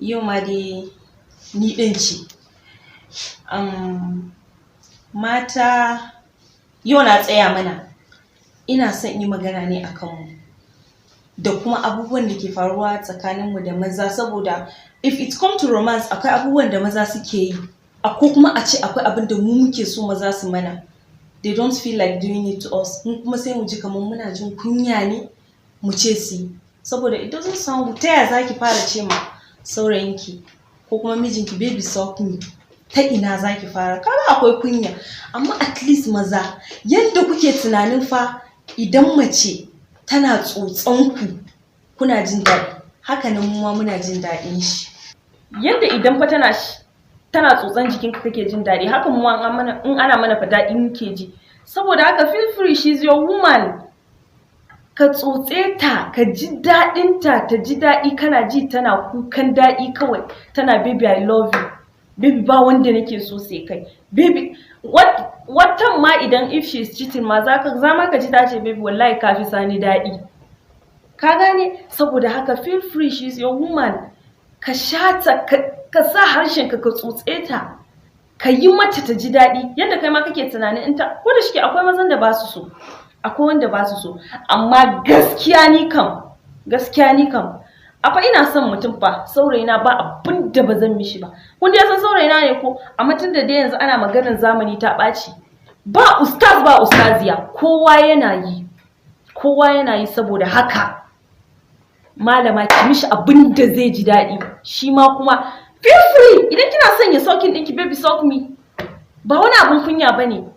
Yau ma dai ni ɗin ce. Mata, yau na tsaya mana. Ina son in yi magana ne a kanmu da kuma abubuwan da ke faruwa tsakaninmu da maza, saboda if it come to romance, akwai abubuwan da maza suke yi, ko kuma a ce akwai abin da mu muke so maza su mana. They don't feel like doing it to us. Mu kuma sai mu ji kamar muna jin kunya ne mu ce su yi. Saboda it doesn't sound good. Ta yaya za ki fara ce ma saurayinki ko kuma mijinki, "Baby, suck me"? Ta ina za ki fara? Kaga akwai kunya. Amma at least maza, yadda kuke tunanin fa idan mace tana tsotson ku kuna jin daɗi, haka nan mu ma muna jin daɗin shi. Yadda idan fa tana tsotson jikinka kake jin daɗi, haka mu ma in ana mana fa daɗi muke ji. Saboda haka feel free, she's your woman. Ka tsotse ta, ka ji daɗin ta, ta ji daɗi, kana ji tana kukan daɗi kawai. Tana, "Baby, I love you. Baby, ba wanda nake so sai kai. Baby," watan ma idan if she is cheating ma, za ma ka ji ta ce, "Baby, wallahi ka fi sani daɗi." Ka gane? Saboda haka feel free, she's your woman. Ka sha ta, ka sa harshenka ka tsotse ta. Ka yi mata ta ji daɗi. Yadda kai ma kake tunanin in ta, ko da shike akwai mazan da ba su so. Akwai wanda ba su so. Amma gaskiya ni kam, a fa ina son mutum fa, saurayina, ba abin da ba zan mishi ba. Kun dai san saurayina ne ko? Amma tun da dai yanzu ana maganar zamani ta ɓaci. Ba ustaz ba ustaziya, kowa yana yi. Kowa yana yi. Saboda haka malama, ki mishi abin da zai ji daɗi. Shi ma kuma feel free, idan kina son ya sucking ɗinki, "Baby, suck me." Ba wani abin kunya bane.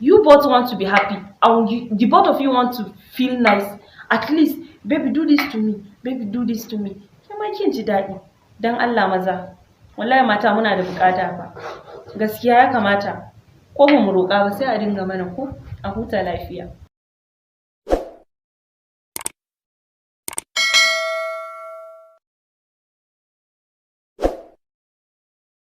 You both want to be happy and the both of you want to feel nice. At least, "Baby, do this to me. Baby, do this to me." Ke ma kin ji daɗi. Dan Allah maza, wallahi mata muna da buƙata fa. Gaskiya ya kamata ko ba mu roƙa ba sai a dinga mana ko a huta lafiya.